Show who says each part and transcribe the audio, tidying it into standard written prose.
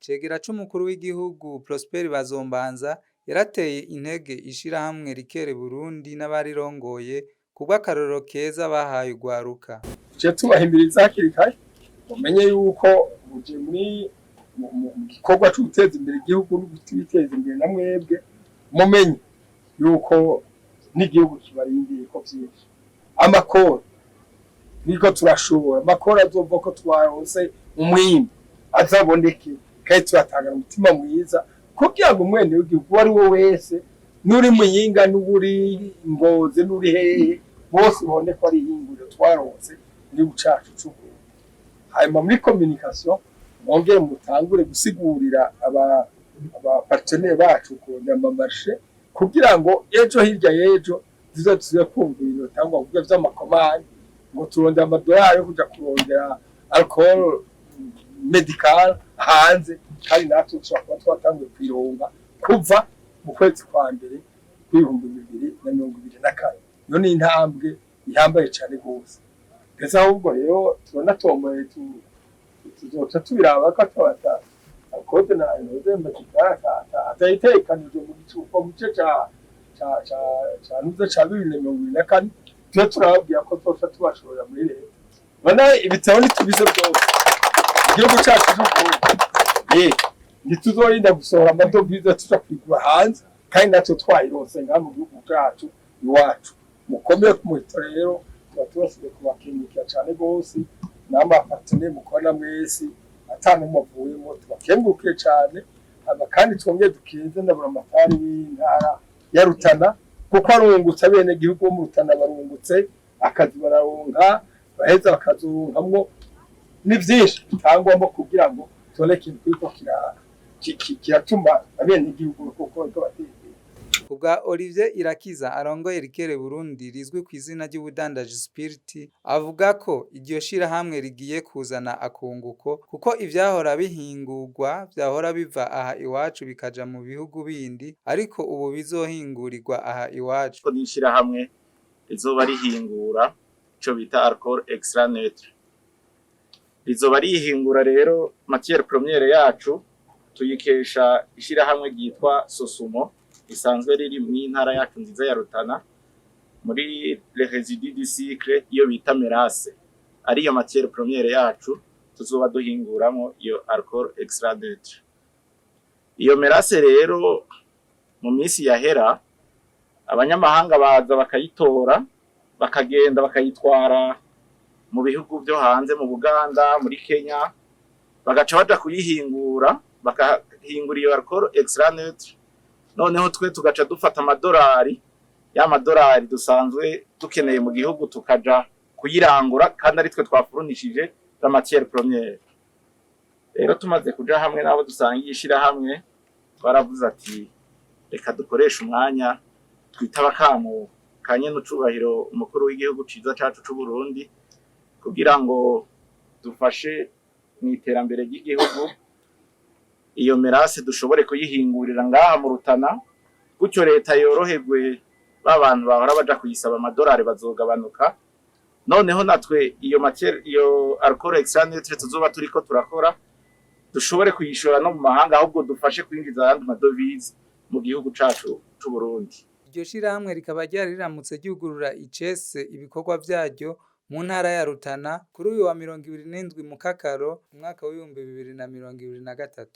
Speaker 1: Icegera c'umukuru w'igihugu Prosper Bazombanza yarateye intege ishirahamwe Rikere Burundi n'abarirongoye kubw'akarorero keza bahaye urwaruka.
Speaker 2: Tuje tubahimiriza hakiri kare, mumenye yuko muje muri mu gikorwa co guteza imbere igihugu no guteza imbere na mwebwe, mumenye yuko n'igihugu kibarindiye ko vyinshi. Amakoro niko turashobora, amakoro azova ko twaronse umwimbu azaboneke, kandi tuyatangana umutima mwiza kugira ngo umwene w'igihugu uwo ari we wese, n'uri Muyinga, n'uri Ngozi, n'uri hehe, bose babone ko ari ihinguriro twaronse mu gihugu cacu c'Uburundi. Hanyuma muri communication mwongere mutangure gusigurira aba partenaires bacu kurondera ama marchés, kugira ngo ejo hirya y'ejo tuze tuze kumva ibintu bitangwa kuvuga vy'ama commandes, ngo turondera amadolari yo kuja kurondera alcool médical hanze, kandi natwe dushobora kuba twatanguye kwironga kuva mu kwezi kwa mbere kw'2024. Iyo ni intambwe ihambaye cane gose. Ndetse ahubwo rero turanatomboye, tuzoca tubiraba ko ata alcool na noze médical atayitekanijwe mu gicuko mu gice ca nuze ca 2024. Tube turababwira ko tuzoca tubashorera muri leta. Bana ibitabo ntitubize byose, igihugu cacu c'Uburundi ntituzorinda gusohora amadovize tuja kwigura hanze, kandi natwe twayironse ngaha mu gihugu cacu iwacu. Mukomeye ku muhito rero, tuba tubasigaye kubakengurukira cane gose n'ama partenaires mukorana mwese, ata n'umwe avuyemo, tubakengurukiye cane. Hama kandi twongere dukenze na buramatari w'intara ya Rutana, kuko arungutse, abenegihugu bo mu Rutana barungutse, akazi bararonka, baheza bakazoronkamwo ni vyinshi bitangwamo kugira ngo tubone ikintu kiriko kiratuma abenegihugu kuko bariko batera imbere.
Speaker 1: Kubwa Olivier Irakiza arongoye Rikere Burundi rizwi ku izina ry'ubudandaji Spirit, avuga ko iryo shirahamwe rigiye kuzana akunguko, kuko ivyahora bihingurwa vyahora biva aha iwacu bikaja mu bihugu bindi, ariko ubu bizohingurirwa aha iwacu.
Speaker 3: Ko n'ishirahamwe rizoba rihingura ico bita alcool extra neutre, rizoba rihingura rero matière première yacu tuyikesha ishirahamwe ryitwa Sosumo, risanzwe riri mw'intara yacu nziza ya Rutana, muri les résidus du sucre, iyo bita mélasse, ariyo matière première yacu tuzoba duhinguramo iyo alcool extra neutre. Iyo mélasse rero, mu minsi yahera abanyamahanga baza bakayitora, bakagenda bakayitwara mu bihugu byo hanze, mu Buganda, muri Kenya, bagaca baja kuyihingura, bakahingura iyo alcool extra neutre. Noneho twe tugaca dufata amadolari, ya madolari dusanzwe dukeneye mu gihugu, tukaja kuyirangura, kandi ari twe twafurunishije la matière première. Rero tumaze kuja hamwe n'abo dusangiye ishirahamwe, twaravuze ati reka dukoreshe umwanya, twitaba akamo ka nyenicubahiro umukuru w'igihugu ciza cacu c'u Burundi, kugira ngo dufashe mu iterambere ry'igihugu, iyo mélasse dushobore kuyihingurira ngaha mu Rutana, gutyo leta yoroherwe, ba bantu bahora baja kuyisaba amadolari bazogabanuka. Noneho natwe iyo matière, iyo alcool extra neutre tuzoba turiko turakora, dushobore kuyishora no mu mahanga, ahubwo dufashe kwinjiza ayandi madovize mu gihugu cacu c'u Burundi.
Speaker 1: Iryo shirahamwe rikaba ryari riramutse ryugurura icese ibikorwa vyaryo mu ntara ya Rutana kuri uyu wa 27 Mukakaro, umwaka w'2023.